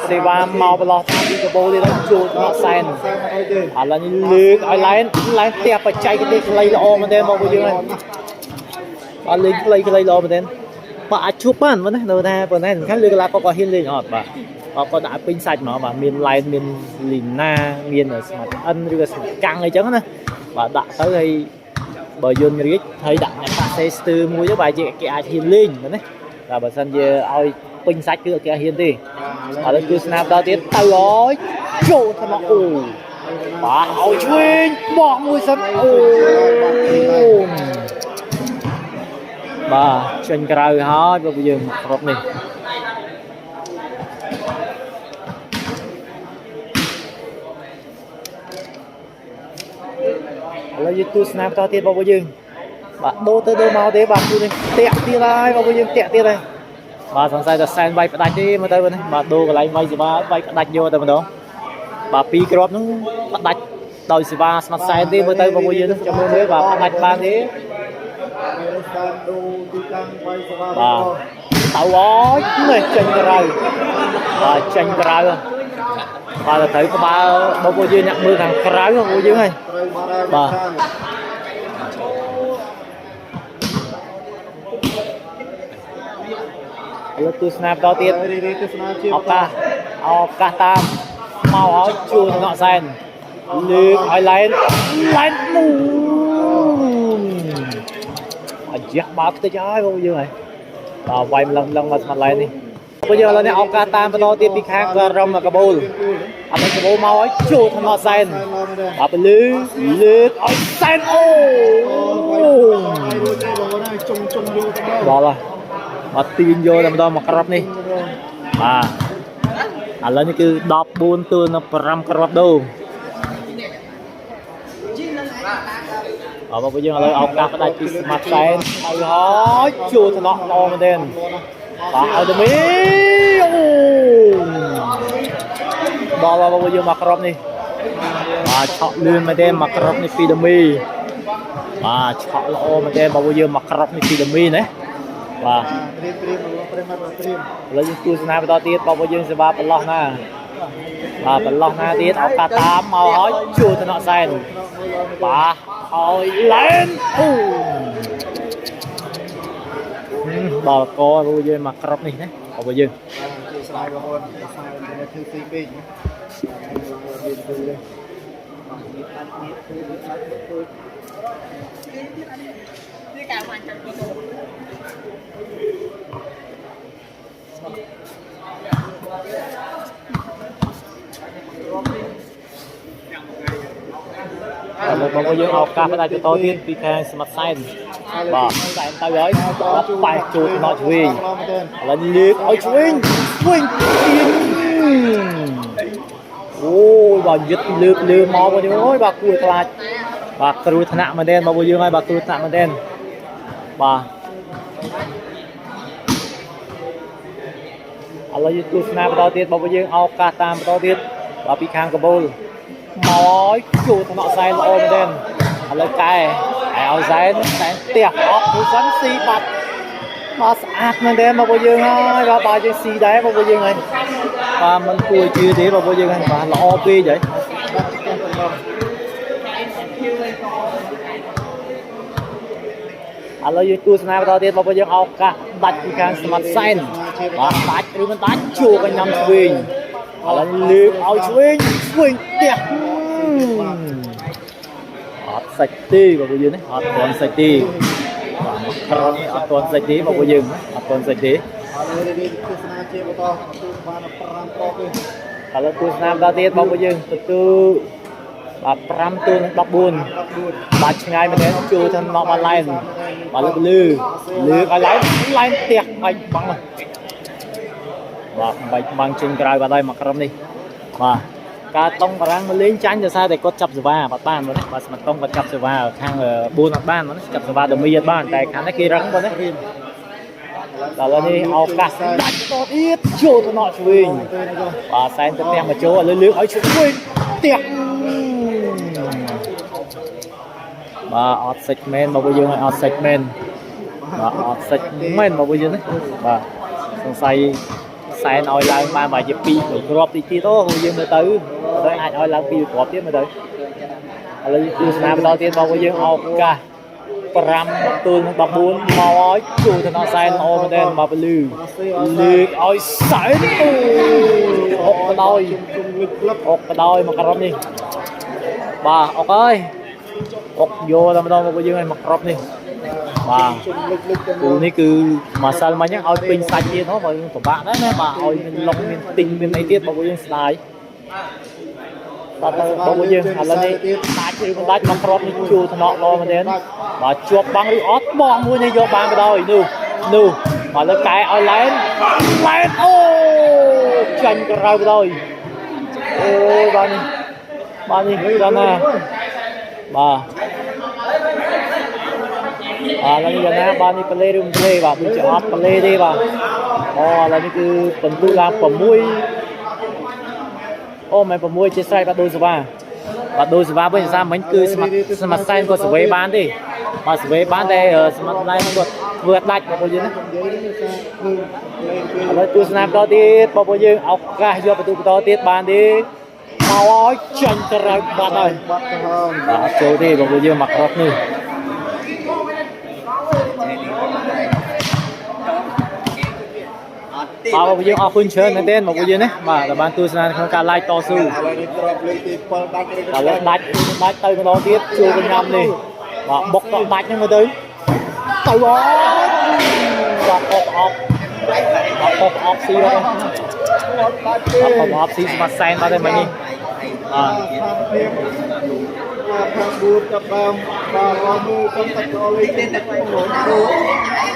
សេវាមកប្រឡោះតាមពីកបោទៀតហើយជួបដល់សែន សែនអត់ទេ ឥឡូវនេះលើកឲ្យឡែនឡែនផ្ទះបច្ចេកទេសខ្លីល្អមែនទេបងប្អូនយើងហើយបាទលេងខ្លីខ្លីល្អមែនទេបាទអាចជួបបានប៉ុណ្ណានៅថាប៉ុណ្ណាសំខាន់លើកីឡាករគាត់ហ៊ានលេងអត់បាទបាទគាត់ដាក់ពេញសាច់ហ្មងបាទមានឡែនមានលីណាមានស្មាត់អិនឬក៏ស្មាត់កាំងអីចឹងណាបាទដាក់ទៅហើយបើយន្តរាជហើយដាក់អ្នកប៉ាសេស្ទើមួយទៅបាទគេអាចហ៊ានលេងមែនទេបាទបើសិនជាឲ្យពេញសាច់គឺគេអត់ហ៊ានទេឥឡូវគឺស្នាប់ដល់ទៀតទៅហើយចូលថ្មអូបាទឲ្យឆ្វេងបោះមួយសិនអូបាទចេញក្រៅហើយបើយើងគ្រប់នេះឥឡូវយើងទស្សនាបន្តទៀតបងប្អូនយើងបាទដូរទៅដូរមកទេបាទគូនេះតាក់ទៀតហើយបងប្អូនយើងតាក់ទៀតហើយបាទសង្ស័យតែសែនវាយផ្ដាច់ទេមើលទៅនេះបាទដូរកន្លែងវាយសេវាវាយផ្ដាច់យកតែម្ដងបាទពីរគ្រាប់ហ្នឹងផ្ដាច់ដោយសេវាស្មាត់សែនទេមើលទៅបងប្អូនយើងចាំមើលមើលបាទផ្ដាច់បានទេ សែនដូទីតាំងវាយសេវា បាទទៅអើយនេះចេញក្រៅបាទចេញក្រៅបាទត្រូវក្បាលបងប្អូនយើងអ្នកមើលខាងក្រៅបងប្អូនយើងហើយ ត្រូវបាត់ហើយ បាទ ឥឡូវទស្សនាបន្តទៀត រីរីទស្សនាជា ឱកាសឱកាសតាមមកឲ្យជួថ្នាក់សែនលើកឲ្យឡែនឡែនមូនអាយ៉ាបើកតិចហើយបងយើងហើយបាទវាយម្លឹងម្លឹងមកស្មាត់ឡែននេះបងយើងឥឡូវនេះឱកាសតាមបន្តទៀតពីខាងក្រុមកបូលអត់កបូលមកឲ្យជួថ្នាក់សែនបាទពលឺលើកឲ្យសែនអូ រួចទេបងប្អូនហើយជុំជុំយកទៅ ដល់ហើយបាទទាញយកតែម្ដងមកក្របនេះបាទឥឡូវនេះគឺ14ទល់នឹង5ក្របដូងអរបងប្អូនយើងឥឡូវឱកាសផ្ដាច់ពីស្មាត់សែនឲ្យហើយជួថ្នាក់ល្អមែនទែនបាទឲ្យទៅមីអូដល់បងប្អូនយើងមកក្របនេះបាទឆក់លឿនមែនទែនមកក្របនេះពីដមីបាទឆក់ល្អមែនទែនបងប្អូនយើងមកក្របនេះពីដមីណាបាទ ត្រៀមត្រៀមប្រិមត្តត្រៀម ឥឡូវយើងទស្សនាបន្តទៀតបងប្អូនយើងសេវាប្រឡោះណាបាទប្រឡោះណាទៀតឱកាសតាមមកហើយជួថ្នាក់សែនបាទឲ្យឡែនអូដល់កបងប្អូនយើងមកក្របនេះណាបងប្អូនយើង បាទជាស្រ័យបងប្អូនខ្សែអ៊ីនធឺណិតធ្វើស៊ីពេកណាមានទូទេបាទមានដាច់មានទូមានដាច់ទូ ឥឡូវបងប្អូនយើងឱកាសផ្ដាច់បន្តទៀតពីខាងស្មាត់សែនបាទសែនទៅហើយបាទប៉ែកជួថ្នាក់ឆ្វេងឥឡូវនេះលើកឲ្យឆ្វេងឆ្វេងទៀនអូយបាទយឹតលើកលើមកបងប្អូនអើយបាទគួរឲ្យខ្លាចបាទគ្រោះថ្នាក់មែនទេបងប្អូនយើងហើយបាទគ្រោះថ្នាក់មែនទេបាទឥឡូវយើងទស្សនាបន្តទៀតបងប្អូនយើងឱកាសតាមបន្តទៀតបាទពីខាងកបូលមកឲ្យជួថ្នាក់សែនល្អមែនទេឥឡូវកែឲ្យសែនសែនផ្ទះអត់គូសិនស៊ីបាត់បាទស្អាតមែនទេបងប្អូនយើងហើយបាទបាទយើងស៊ីដែរបងប្អូនយើងហើយបាទមិនគួរជឿទេបងប្អូនយើងហើយបាទល្អពេកហើយ បាត់ចកេះតំណង ឥឡូវយើងទស្សនាបន្តទៀតបងប្អូនយើងឱកាសដាច់ពីខាងស្មាត់សែនបាទដាច់ឬមិនដាច់ជួកញ៉ាំឆ្វេង ឥឡូវលើកឲ្យឆ្វេងឆ្វេងផ្ទះអត់សាច់ទេបងប្អូនយើងនេះអត់ទាន់សាច់ទេបាទមកក្រោយនេះអត់ទាន់សាច់ទេបងប្អូនយើងអត់ទាន់សាច់ទេ ឥឡូវនេះទស្សនាជាបន្តទទួលបាន5គ្រាប់ទេ ឥឡូវគូស្នាមដល់ទៀតបងប្អូនយើងទទួលបាទ5ទល់នឹង14 14 បាទឆ្ងាយមែនទេជួថាមកបានឡែនបាទលើកលឺលើកឲ្យឡែនឡែនផ្ទះបាច់បាំងបាទបាច់បាំងចេញក្រៅបាទហើយមកក្រុមនេះបាទការតង់បារាំងមកលេងចាញ់ដោយសារតែគាត់ចាប់សេវាបាទបានបងណាបាទស្មាត់តង់គាត់ចាប់សេវាខាង4អត់បានបងណាចាប់សេវាដមីអត់បានតែខាងនេះគេរឹងបងណាដល់ឥឡូវនេះឱកាសដាច់តទៀតចូលទៅណក់ឆ្វេង ទេនេះក៏ បាទសែនទៅផ្ទះមកចូលឥឡូវលើកឲ្យឆ្វេងផ្ទះបាទអត់សិចមែនបងប្អូនយើងឲ្យអត់សិចមែនបាទអត់សិចមែនបងប្អូនយើងណាបាទសង្ស័យសែនឲ្យឡើងបានប្រហែលជា2 3គ្រាប់តិចទៀតអូបងយើងមើលទៅទៅអាចឲ្យឡើង2គ្រាប់ទៀតមើលទៅឥឡូវទស្សនាបន្តទៀតបងប្អូនយើងឱកាស5ទល់នឹង14មកឲ្យជួទៅដល់សែនល្អមែនទែនបាទពលឺលើកឲ្យសែនអូអុកបដោយ ជុំលិចក្លឹប អុកបដោយមកក្រុមនេះបាទអុកអើយអុកយកតែម្ដងមកយើងឲ្យមកក្រុមនេះបាទ ជុំលិចលិចទៅ គូនេះគឺមួយសិលមិញហ្នឹងឲ្យពេញសាច់ទៀតហ៎បើយើងពិបាកដែរណាបាទឲ្យមានលុកមានទិញមានអីទៀតបើយើងស្ដាយបាទបងប្អូនយើងឥឡូវនេះដាច់ឬមិនដាច់មកគ្រាប់នេះជួថ្នាក់ល្អមែនទេបាទជាប់បាំងឬអត់បងមួយនេះយកបានក៏ដោយនោះនោះបាទលើកែឲ្យឡែនឡែនអូចាញ់ក្រៅក៏ដោយអូបាទនេះបាទនេះដល់ណាបាទ បាទឥឡូវនេះយ៉ាងណាបាទនេះប្លេឬមិនប្លេបាទដូចជាអត់ប្លេទេបាទអូឥឡូវនេះគឺបន្ទុឡើង6អូមិន6ជាស្រ័យបាទដូចសវ៉ាបាទដូចសវ៉ាវិញសាមិញគឺស្មាត់ស្មាត់សែនគាត់សវេបានទេបាទសវេបានតែស្មាត់ឡៃហ្នឹងគាត់ធ្វើអត់ដាច់បងប្អូនយើងណា និយាយនេះថាគឺលេងគេ ឥឡូវទស្សនាបន្តទៀតបងប្អូនយើងឱកាសយកបន្ទុបន្តទៀតបានទេមកឲ្យចាញ់ក្រៅបាត់ហើយ បាត់ទៅហើយ បាទអត់ចូលទេបងប្អូនយើងមកគ្រាប់នេះ បាទបងប្អូនយើងអរគុណច្រើនមែនទែនបងប្អូនយើងណាបាទដែលបានទស្សនាក្នុងការ live តស៊ូ ឥឡូវនេះគ្រាប់លេខទី7ដាច់ឬ ឥឡូវដាច់ដាច់ទៅម្ដងទៀតជួបញ៉ាំនេះបាទបុកក៏ដាច់ហ្នឹងមើលទៅទៅអត់បាទអបអបបាទអបអបស៊ីបាទ អត់ដាច់ទេ អបអបស៊ីស្មាត់សែនបាទទេមិញនេះបាទ ស្ថានភាពបាទខាង4ចាប់ដើមបាទរមមើលកំទឹកកលេខទី9ដូរ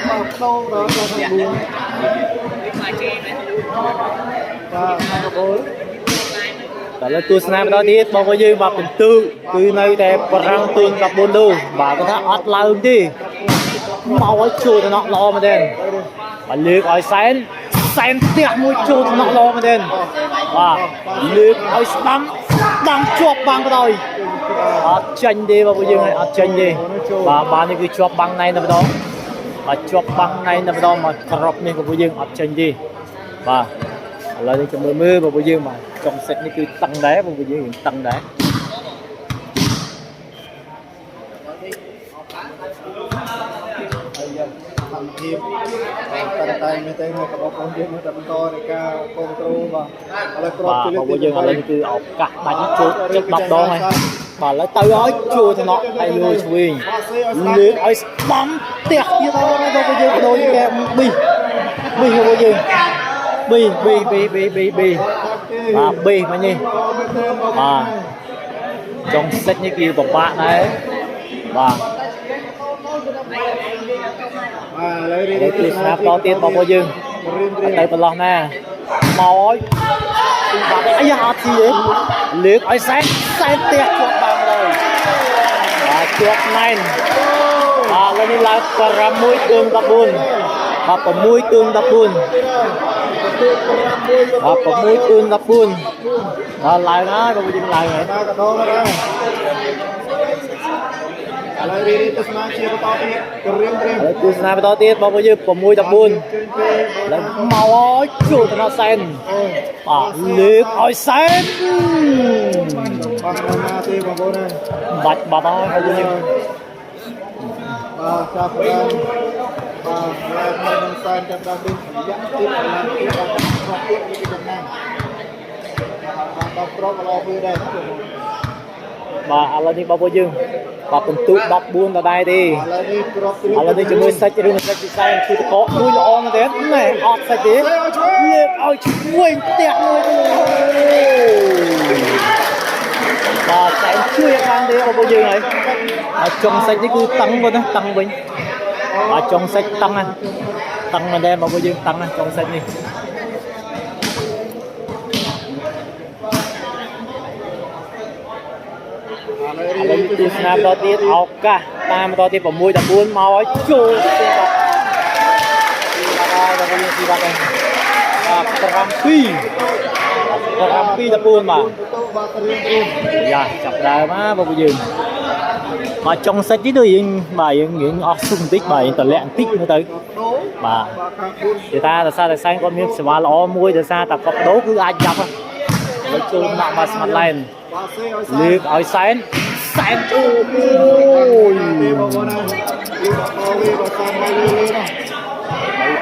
បាទផ្ដោដល់ខាង4បាទខាងបូល ឥឡូវទស្សនាបន្តទៀតបងប្អូនយើងបាទពិន្ទុគឺនៅតែ5ទូន14លូបាទគាត់ថាអត់ឡើងទេមកឲ្យជួតំណក់ល្អមែនទែនបាទលើកឲ្យសែនសែនផ្ទះមួយជួតំណក់ល្អមែនទែនបាទលើកឲ្យស្ដាំស្ដាំជាប់បាំងក៏ដោយអត់ចេញទេបងប្អូនយើងអត់ចេញទេបាទបាទនេះគឺជាប់បាំងណៃតែម្ដងបាទជាប់បាំងណៃតែម្ដងមកក្របនេះបងប្អូនយើងអត់ចេញទេបាទឥឡូវនេះចាំមើលមើលបងប្អូនយើងបាទចុងសិតនេះគឺតឹងដែរបងប្អូនយើងតឹងដែរ ហើយយ៉ាងស្ថានភាពតែតែមែនទេមកបងប្អូនយើងនៅតែបន្តនៃការគ្រប់គ្រងបាទឥឡូវគ្រាប់ បាទបងប្អូនយើងឥឡូវនេះគឺឱកាសដាច់ចូលចិត្ត10ដងហើយបាទឥឡូវទៅឲ្យជួថ្នាក់ហើយលួឆ្វេងលើកឲ្យស្ដាំផ្ទះទៀតហើយបងប្អូនយើងបដូរគេប៊ីប៊ីបងប្អូនយើងប៊ីប៊ីប៊ីប៊ីប៊ីប៊ីបាទប៊ីមកនេះបាទចុងសិចនេះគឺពិបាកដែរបាទ បាទឥឡូវ ឥឡូវទស្សនាបន្តទៀតបងប្អូនយើង រៀនរៀន ទៅប្រឡោះណាមកឲ្យទីបាត់អាយ៉ាអត់ស៊ីទេលើកឲ្យសែនសែនផ្ទះជាប់បាំងហើយបាទជាប់ណែនបាទឥឡូវនេះឡើង6ទង14បាទ6ទង14បាទ6ទង14បាទឡើងហើយបងប្អូនយើងឡើងហើយ បាទកដោមកដែរឥឡូវរៀនទស្សនាជាបន្តទៀតរៀនរៀន ឥឡូវទស្សនាបន្តទៀតបងប្អូនយើង6 14ឡើងមកឲ្យជួទៅដល់សែនបាទលើកឲ្យសែន បាទណាទេបងប្អូនណា បាច់បាត់ហើយបងប្អូនយើង បាទចាប់ដើមបាទឡើងនៅនឹងសែនចាប់ដើមរៀនរយៈទៀតឡើងទៀតដល់គ្រប់ទៀតនេះគឺតំណាង បាទ10គ្រាប់ក៏ល្អធ្វើដែរបងប្អូន បាទឥឡូវនេះបងប្អូនយើងបាទពិន្ទុ14ដដែលទេ ឥឡូវនេះគ្រាប់ ឥឡូវនេះជាមួយសាច់ឬមិនសាច់ពិសេសគឺតកកមួយល្អមែនទេណែអត់សាច់ទេលើកឲ្យឈ្ងុយផ្ទះមួយទៅបាទតែជួយឲ្យបានទេបងប្អូនយើងហើយហើយចុងសាច់នេះគឺតឹងគាត់ណាតឹងវិញបាទចុងសាច់តឹងណាតឹងមែនទេបងប្អូនយើងតឹងណាចុងសាច់នេះឥឡូវទស្សនាបន្តទៀតឱកាសតាមបន្តទៀត6 14មកឲ្យចូលផ្ទះបាទបាទបងប្អូនយើងទីបាទហើយបាទ7 7 14បាទ ទៅបាទរៀងរួម យ៉ាចាប់ដើមណាបងប្អូនយើងបាទចុងសាច់នេះដូចយើងបាទយើងរៀងអស់ស៊ុះបន្តិចបាទយើងតម្លាក់បន្តិចមើលទៅ ដូរ បាទ បាទខាង4 និយាយថាដោយសារតែសែងគាត់មានសេវាល្អមួយដោយសារតែគាត់បដូរគឺអាចចាប់ហ្នឹងឥឡូវចូលមកបាទស្មាត់ឡែន បាទសេឲ្យ លើកឲ្យសែនសែនអូយ ទេបងប្អូនណាលូកដល់វាបាទតាមមកលឺណា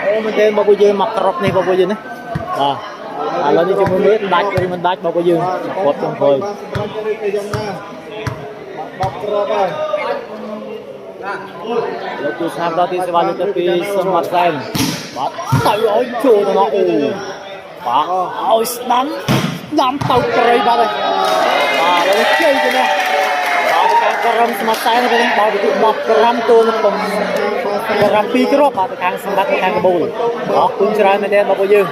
អូមែនទេបងប្អូនយើងមកក្របនេះបងប្អូនយើងណាបាទឥឡូវនេះជាមួយមើលដាច់ឬមិនដាច់បងប្អូនយើងគាត់ចុងក្រោយ បាទសម្រាប់ទៅទៅយ៉ាងណាបាទ10គ្រាប់ហើយ លោកទូស្នាមដល់ទីសេវាលើកទី2ស្មាត់សែនបាទទៅឲ្យចូលទៅណោះអូបាទឲ្យស្ដាំស្ដាំទៅព្រៃបាត់ហើយបាទឥឡូវជ័យទៅនោះបាទការក្រមស្មាត់សែននេះដល់ទៅ15ទល់នឹង7គ្រាប់បាទទៅខាងសម្បត្តិខាងកបូលអរគុណច្រើនមែនទែនបងប្អូនយើង។